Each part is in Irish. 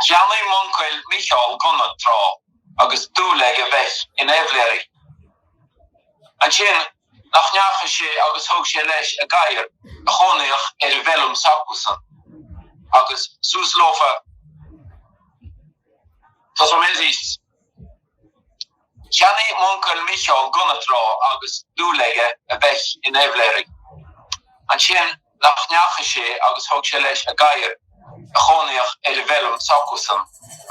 Cheannaigh m'uncail Mícheál gunna tráth agus dúil aige bheith ina fheilméaraí. Ansin nach ndeachaigh sé agus thug sé leis a gadhar a chónaíodh ar an bhfeilm s'acusan agus suas leofa. Tosóidh mé arís. Cheannaigh m'uncail Mícheál gunna tráth agus dúil aige a bheith ina fheilméaraí. Ansin nach ndeachaigh sé agus thug sé leis a gadhar a chónaíodh ar an bhfeilm s'acusan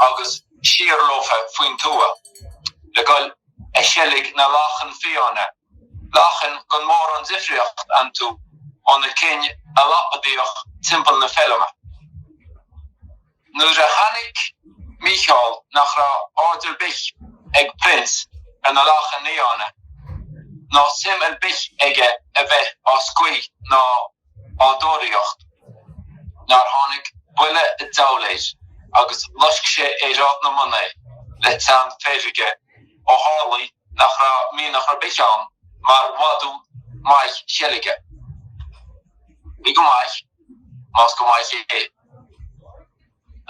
agus siar leofa faoin tuath le dhul a seilg na lachan fiáine, lachain gan mórán difríocht iontu ó na cinn a lapadaíodh timpeall na feilme. Nuair a chonaic Mícheál nach raibh aird ar bith ag Prince ar na lachain fhiáine, ná suim ar bith aige a bheith á scaoth ná á dtóraíocht, nár tháinig buille an diabhail air agus loisc sé ar Shráid na mBan é le teann feirge ó tharlaigh nach raibh mianach ar bith ann mar mhadadh maith seilge. Bhí go maith, más go maith é.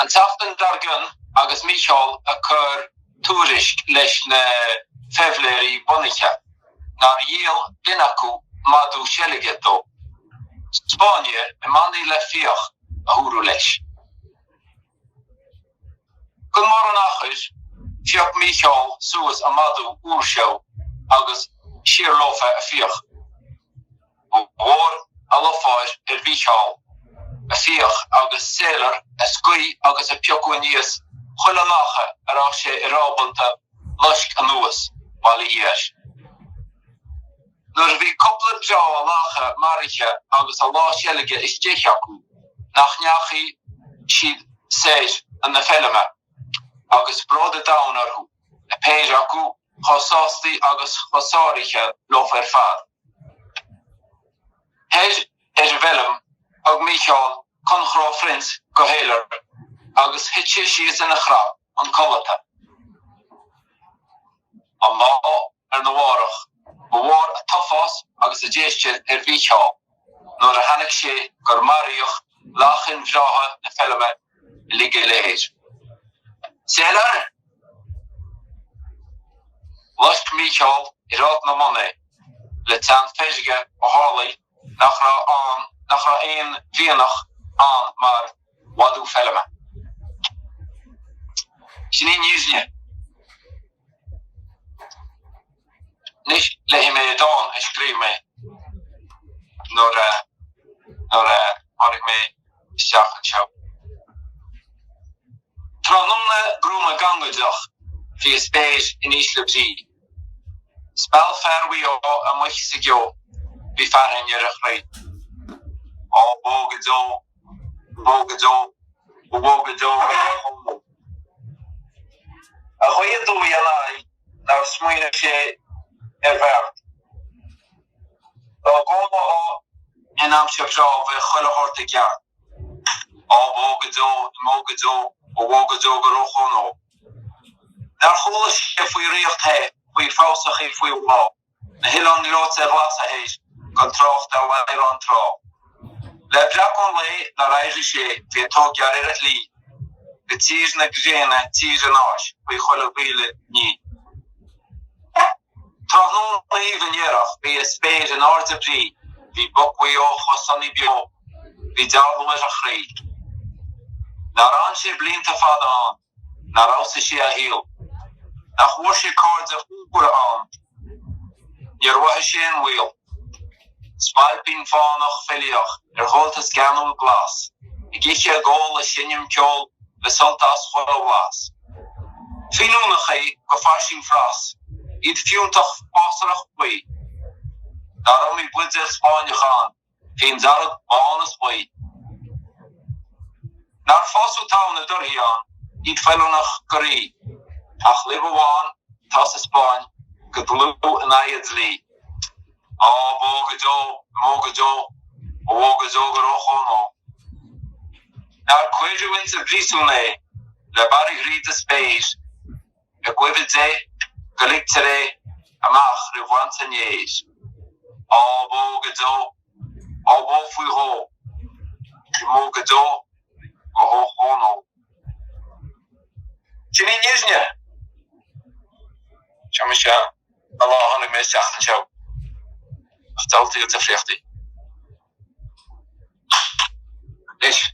An tseachtain dár gcionn agus Mícheál ag cur tuairisc leis na feilméaraí bunaithe nár dhíol duine acu madadh seilge dó. Spáinnéir i mbannaí le fiach, a dúradh leis. Gan mórán achair, phioc Mícheál suas an madadh úr seo agus siar leofa a fiach. Ba mhór an lúcháir ar Mhícheál a fiach agus Sailor a scaoth agus a piocadh aníos chuile lacha a raibh sé ar ábalta loisc anuas, bail ó Dhia air. Nuair a bhí cúpla breá lacha maraithe agus a lá seilge istigh acu nach ndeachaigh siad soir 'un na feilme agus bród an domhain orthu, a péire acu chomh sástaí agus chomh sáraithe leofa ar fad. Thoir ar an bhfeilm, thug Mícheál conchró Phrince go Sailor agus thit sé síos ina chrap chun codlata. An lá arna mhárach, ba mhór an t-uafás agus an déistin ar Mhícheál nuair a chonaic sé gur maraíodh lachain bhreátha na feilme uilig go léir. Sailor! Loisc Mícheál ar Shráid na mBan é le teann feirge ó tharlaigh nach raibh ann nach raibh aon mhianach ann mar mhadadh feilme. Sin í an fhírinne. Anois léifidh mé dán a scríobh mé nuair a nuair a tháinig mé isteach anseo. Tráthnóna gruama gangaideach bhí an spéir in ísle brí. Speal fear Mhaigh Eo amuigh sa gceo, bhí fearthainn ar a chroí. Á bó go deo, bó go deo, bó go deo go deo. A ghaoth aduaidh ina aghaidh nár smaoinigh sé ar bheart. Dá gcónófá in aimsir bhreá bheadh chuile shórt i gceart. Á bó go deo, imeodh go deo, ó bhó go deo go róchónódh. Nár chuala sé faoi ríocht the, faoi threabhsachaí faoi bhláth. Na hoileáin ghleoite ghlasa thoir, gan trácht ar ladhrán trá. Le breacadh an lae nár éirigh sé, bhí an t-ógfhear ar a shlí go tír na gréine, tír an fháis, faoi chuile mhíle ní. Tráthnóna aoibhinn aerach, bhí an spéir in airde brí, bhí boc Mhaigh Eo chomh sonaí beo, bhí dealbhú ar a chroí. Nár fhan sé blianta fada ann, Nár fheabhsaigh sé a shaol? Nach bhfuair sé cairde úra ann? Níor mhothaigh sé an baol. Spailpín fánach faillíoch ar ghabháltas geanúil glas, ag ithe ag ól ag seinm ceoil le sult as chuile bhlas. Fíniúnacha go fairsing fras, iad fiúntach fásrach buí. Nár iomaí buidéal Spáinneach ann Fíon dearg, bán is buí. Nár fásadh togha na dtorthaí ann, iad feiliúnach go rí, ach luibh amháin atá sa Spáinn go dlúth in aghaidh an dlí. Á, bó go deo, imeodh go deo, ó bhó go deo go róchónódh. Nár cuireadh insa bpríosún é le barraí thríd an spéir, I gcuimhne Dé go ligtear é amach roimh bhaint an fhéir. Á bó go deo, á bó faoi dhó, imeodh go deo go hóchónódh. Sin í an fhírinne. Seo mise an lá a tháinig mé isteach anseo. Ach diabhaltaí na difríochtaí. Anois.